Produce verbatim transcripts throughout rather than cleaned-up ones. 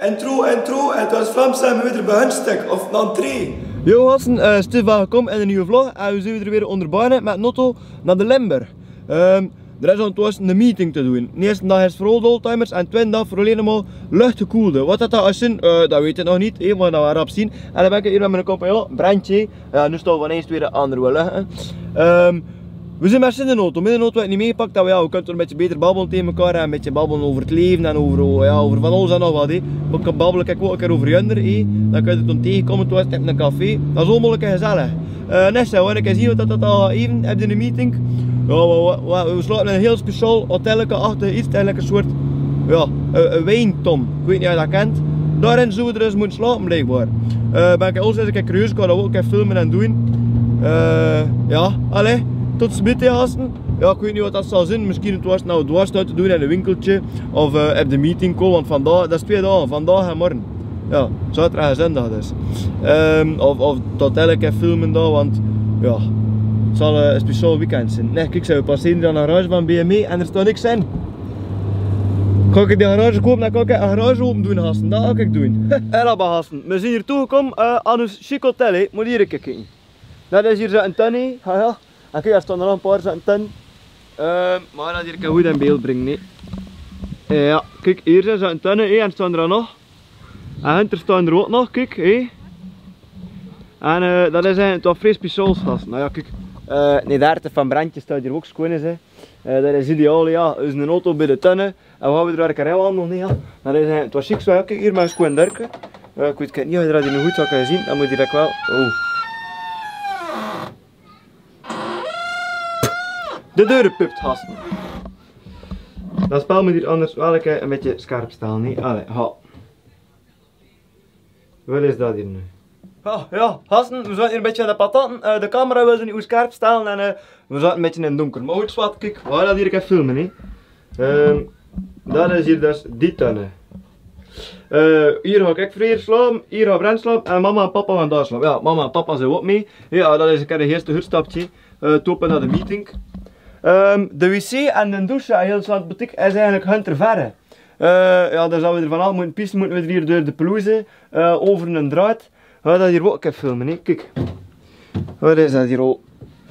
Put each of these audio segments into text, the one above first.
Intro, intro, en 't waas Vlaams en me weder bie Huntstek of Nantree. Yo, gasten, eh, stuf welkom in 'n nuuj vlog. En we zien weder weer onder bane met 'n auto nao de Limburg. Ehm, d'r is onnedertösse 'n meeting te doen. D'n ieëste daag is veur de oldtimers en twiede daag veur allein mer luchtgekoelde. Wat dat dan is, eh, dat weit ik nog neet, hè, mer dat gaon we rap zien. En dan bön ik hie met miene compagnon, Brentje. Ja, noe staon we inens weer anger wille, hè. Ehm, we zien mer in d'n auto. Mit d'n auto höb ik neet meegepak, dat we, ja, we kinne toch 'n bietje beter babbele taege mekaar en 'n bietje babbele euver 't laeve en euver, ja, euver van alles en nog wat, hè. Mer ik kan babbele, kiek, waal 'ne kier euver Junder, hè. Dan kinne we toen taegekómme, toen waas 't in 'n café. Dat is allemaol lekker gezellig. Eh, Nesse, wen ik zien wat dat, dat al even, höb ich 'n meeting. Ja, we, we, we, we slaope in 'n hiel speciaal hotelleke achter iets, eigelik 'n soort, ja, 'n, 'n wijnton. Ik weit neet of geer dat kent. Dao-in zouwe we dus mótte slaope, blijkbaar. Eh, mer ik, alles is 'ne kier curieus, ik gaon dat waal 'ne kier filme en doen. Eh, ja, allee, tot ziens, gasten. Ja, ik weit neet wat dat zal zien. Misschien 't waas nao 't dwarsstui te doen in 'n winkelke. Of, eh, op de meeting kómme, want vandaag, dat is twiede daag, vandaag en morge. Ja, zaoterdig en zóndig dus. Ehm, of, of tot 'ne kier filme dao, want, ja, 't zal, eh, 'n speciaal weekend zien. Nae, kiek, ze passere hie dan 'n garage van B M W en d'r staot niks in. Kan ik die garage kope, dan kan ik 'n garage ope doen, gasten. Dat kan ik doen. Hela, gasten. We zien hie toegekómme, eh, aan ós sjiek hotel, hè. Mót hie 'ne kier kieke. Dat is hie zoe'n tent, hè. Ha, ja. En kiek, d'r staon d'r nog 'n paar zoe'n tent. Ehm, mer dat hie kan good in beeld bringe, hè. Ja, kiek, hie zoe'n tent, hè, en d'r staon d'r nog. En hinter staon d'r waal nog, kiek, hè. En, eh, dat is eigelik toch vrie speciaal, gasten. Nou ja, kiek, eh, in de verte van Brentje staot hie ouch sjoon, hè. Eh, dat is ideaal, ja. Is 'n auto bie de tent. En we gaon d'r 'ne kier rijwandel, nae, ja. Dat is, eh, 't waas sjiek zoe, ja, kiek, hie mer 'n sjoon dörke. Eh, ik weit neet of geer dat noe good zult kinne zien, dan mót geer dat waal, oh. De deur piept, gasten. Dat spel mót hie anders waal 'ne kier 'n bietje sjerp stale, nae? Allee, ha. Wat is dat hie noe? Ja, ja, gasten, we zaote hie 'n bietje aan de pataten. Eh, de camera wille ze neet sjerp stale en, eh, we zaote 'n bietje in 't donker. Mer good, zwart, kiek, we gaon dat hie 'ne kier filme, hè. Ehm, dat is hie dus die tent. Eh, hie gaon ik vrie slaope, hie gaon Brent slaope en mama en papa gaon dao slaope. Ja, mama en papa zien waal mit. Ja, dat is 'ne kier 't ieëste oetstapke. Eh, toekomme nao de meeting. Ehm, de wc en de douche, hie zaak, betiek, is eigelik hinter verre. Eh, ja, dan zouwe we d'r vanaaf mótte piesse, mótte we d'r hie door de pelouse, eh, euver 'nen draad. Gaon we dat hie waal 'ne kier filme, hè? Kiek. Wat is dat hie al?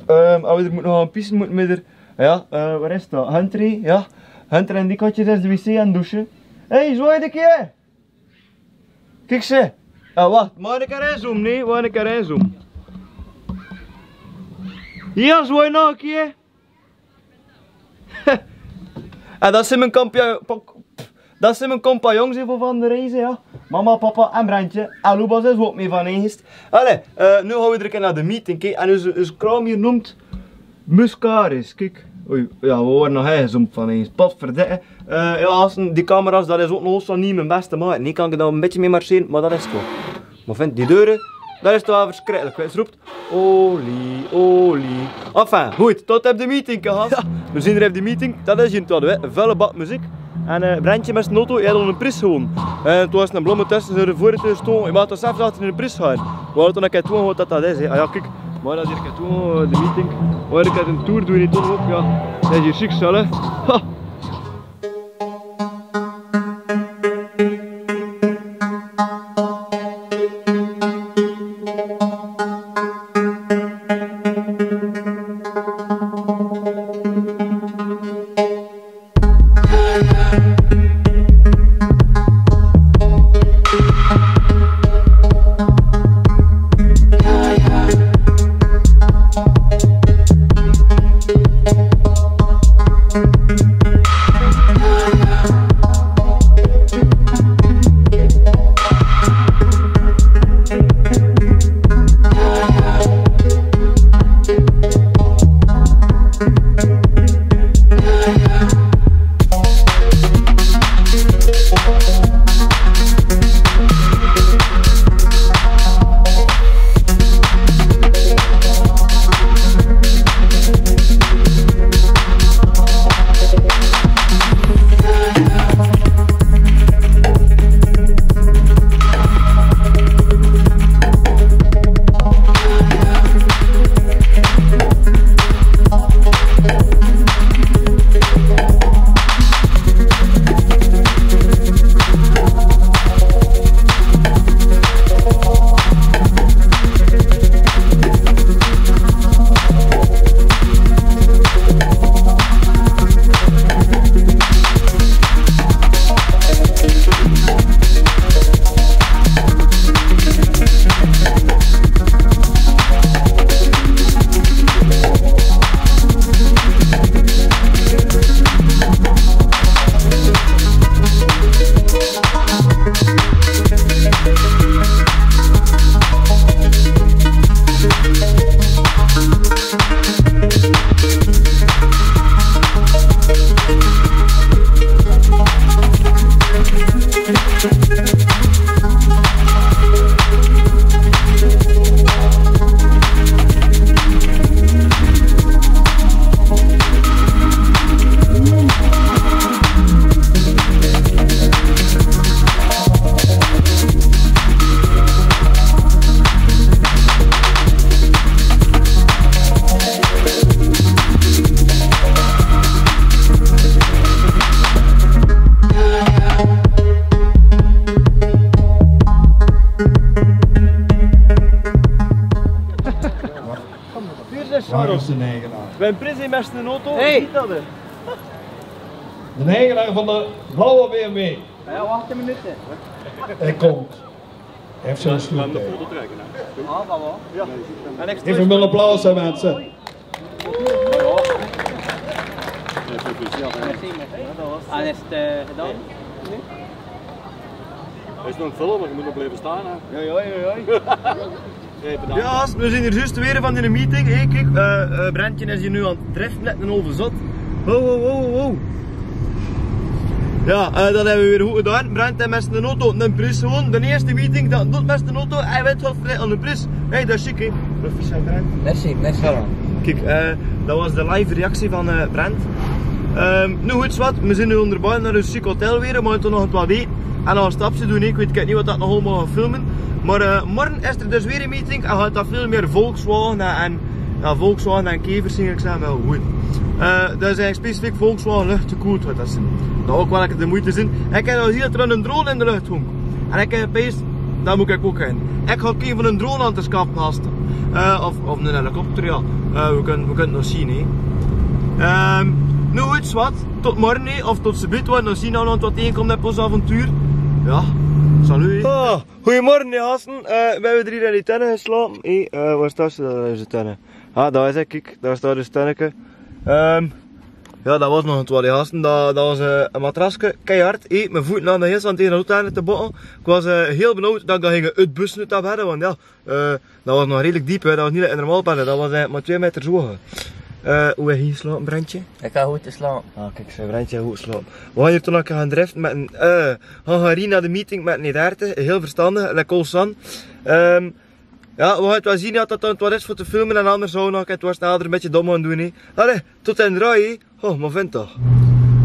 Ehm, gaon we d'r mótte nog aan piesse, mótte we d'r, ja, eh, wat is dat? Hinter, ja. Hinter in die katjes is de wc en douche. Hey, zwaai 'ne kier! Kiek ze. Ah, wach, maak 'ne kier inzoom, nae? Maak 'ne kier inzoom. Ja, zwaai nog 'ne kier. En dat zien mien kampioen, dat zien mien kampagnons hie veur van de reis, ja. Mama, papa en Brentje. En Lubas is waal mit van ierst. Allee, eh, noe gaon we d'r 'ne kier nao de meeting, kiek. En ós, ós kraam hie neemt Muscaris, kiek. Oei, ja, we waore nog ingezoomd van ierst. Potverdikke. Eh, ja, gasten, die camera's, dat is waal nog zoe neet mien beste, mer nae, kan ik dao 'n bietje mit marcheren, mer dat is toch. Mer vin die deure, dat is toch waal versjrikkelik. Wee roept olie, olie. Enfin, good, tot op de meeting, hè. Ja, we zien d'r op de meeting. Dat is hie toch de velle bak meziek. En, eh, Brentje mit zien auto, hie haw al 'ne pries gewonne. En 't waas 'ne blomme tösse zien veur te stoon. Ik maag toch zelf achter 'ne pries gaon. We gaon toch 'ne kier toekomme wat dat, dat is, hè. Ah ja, kiek. Mer dat hie 'ne kier toekomme, eh, de meeting. Mer ik gaon 'ne toer doen, nae, toch ouch, ja. Dat is hie sjiek, zal, hè. Ha. Daar is de eigenaar. Bij een pris in Mesten auto. Hey. Ziet dat er? De eigenaar van de blauwe B M W. Ja, wacht een minuut, hè. Hij komt. Hij heeft zijn sloep. Laat hem de foto trekken, hè. Ah, dat wel. Ja. Even een applaus, hè, mensen. Merci, merci. En is het, eh, gedaan? Is nog een film, maar je moet nog blijven staan, hè. Ja, ja, ja, ja. Hey, bedankt. Ja, gasten, we zien hie zjus weer van de meeting. Hey, kiek, eh, eh, Brentje is hie noe aan 't drifte, net 'n halve zot. Ho, ho, ho, ho, ho. Ja, eh, dat hebbe we weer good gedaon. Brent, hae mès 'nen auto, 'nen pris gewoen. De eerste meeting, dat, dat mès 'nen auto, hae wint 'n pris. Hey, dat is sjiek, hè? Proficiat, Brent. Merci, merci. Voilà. Kiek, eh, dat waas de live reactie van, eh, Brent. Ehm, noe, wèts se wat? We zien noe onderweg nao 't sjiek hotel weer, we mote nog 'n twal die. En nog 'n stapje doon, ik weit, ik weit neet wat dat nog allemaol geit filme. Mer, eh, morge is d'r dus weer 'n meeting en geit dat väöl mieë Volkswagen en, en, ja, Volkswagen en kevers zien, ik zeg mer, good. Eh, dat is eigelik specifiek Volkswagen luchtgekoeld, wat dat zien. Dat ouch waal lekker de meujte zien. Ik höb al hie trök 'nen drone in de lucht hong. En ik höb gepeins, dat mót ik ouch gaon. Ik gaon kieke veur 'nen drone aan te schafe, haste. Eh, of, of 'nen helikopter, ja. Eh, we kinne, we kinne 't nog zeen, hè. Ehm, noe, wèts se wat? Tot morge, hè, of tot se biet, want dan zeen we nog wat tegenkomt op ós avontuur. Ja, salut, hè. Ah, gojemorge, hè, gasten. Eh, we hebbe drie daag in de tenne geslaope, hè. Eh, wo is dat, eh, de tenne? Ah, dao is 't, kiek, dao is dat, 't tenneke. Ehm, ja, dat waas nog 'n twal, hè, gasten. Dat, dat waas, eh, 'n matraske, keihard, hè. Mien voot nog hiel aan tege de tenne te botte. Ik waas, eh, hiel benuid dat ik dat góng oetbusse oet dat bedde, want ja, eh, dat waas nog redelik deep, hè. Dat waas neet 'n normaal bedde, dat waas, eh, mer twee meter zo hoog. Eh, wie hie slaope, Brentje? Ik gaon good slaope. Ah, kiek, zoe, Brentje gaot good slaope. We gaon hie toen nog gaon drifte mit 'n, eh, Hangarina de meeting mit 'n derde, hiel verstandig, lekker zon. Ehm, ja, we gaon 't waal zeen, ja, dat dat 't waal is veur te filme en anders zouwe we nog 't waal nader 'n bietje dom gaon doon, hè. Allee, tot den derde. Oh, mer vent toch.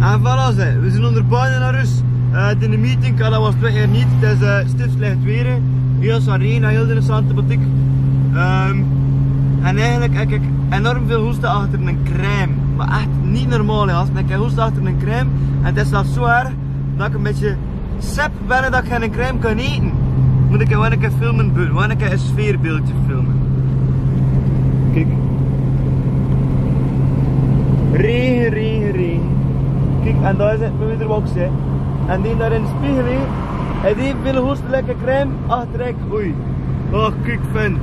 En voilà, ze, we zien onderweg nao hoes. Eh, de meeting, dat waas twee kier neet. 't Is, eh, stief slech weer. Hiel zwaor raen, hiel interessante butiek. Ehm, en eigelik, ik, ik höb enorm väöl hoeste achter mien crème. Mer ech neet normaal, hè. As ik hoeste achter mien crème. En 't is zelfs zoe erg dat ik 'n bietje sep bèn dat ik gein crème kan ete. Mót ik waal 'ne kier filme, waal 'ne kier 'n sfeerbeeldje filme. Kiek. Raen, raen, raen. Kiek, en dao is 't, mien moder ouch, hè. En die dao in de spiegel, hè. En die wèl hoes lekker crème achter. Oei. Och, kiek, vent.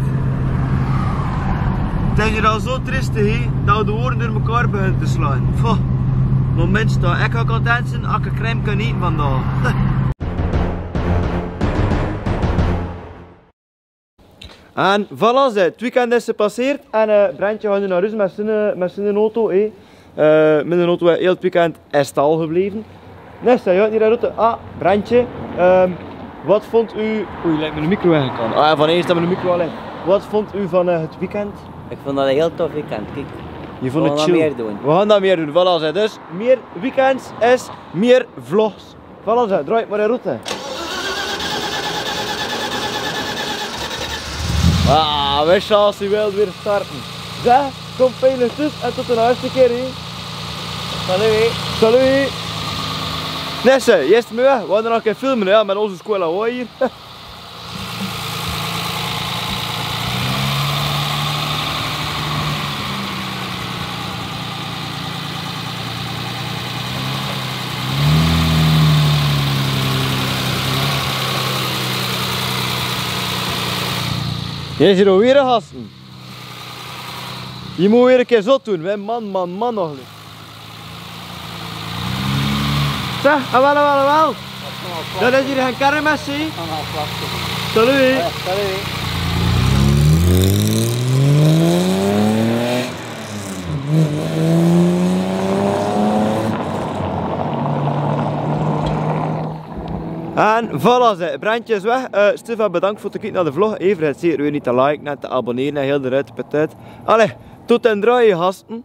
't Is hie al zoe triestig, hè, dat de oere door mekaar beginne te slaon. Poh. Moment toch, ik gaon content zien as ik crème kan ete vandaag. En voilà, ze, 't weekend is gepasseerd en, eh, Brentje gaon noe nao hoes mit zien, eh, mit zien auto, hè. Eh, mien auto is hiel 't weekend in stal gebleve. Neste, ja, hie de route. Ah, Brentje. Ehm, wat vond u, oei, lèk mien micro eigelik aan. Ah, van iers dat mien micro al lèk. Wat vond u van, eh, 't weekend? Ik vond dat 'n hiel tof weekend, kiek. Hie vond 't chill. We gaon dat mieër doon. We gaon dat mieër doon, voilà, ze. Dus mieër weekends is mieër vlogs. Voilà, ze, draai mer de route. Ah, we sjalle ze waal weer starte. Ze, kom veilig toes en tot de naaste kier, hè. Salut. Salut. Neste, juist, mer we gaon nog 'ne kier filme, ja, mit ós squad al hie. Hie zien we weer, gasten. Hie mót weer 'ne kier zoe doon, hè, man, man, man, nog neet. Zo, awel, awel, awel. Dat is hie 'n kermis, hè. Salut. Ja, salut. En voilà, ze, Brentje is weg. Eh, Stefan, bedank veur 't kieke nao de vlog. Vergeet zeker weer neet te liken en te abonnere en hiel de rest, patat. Allee, tot den derde, gasten.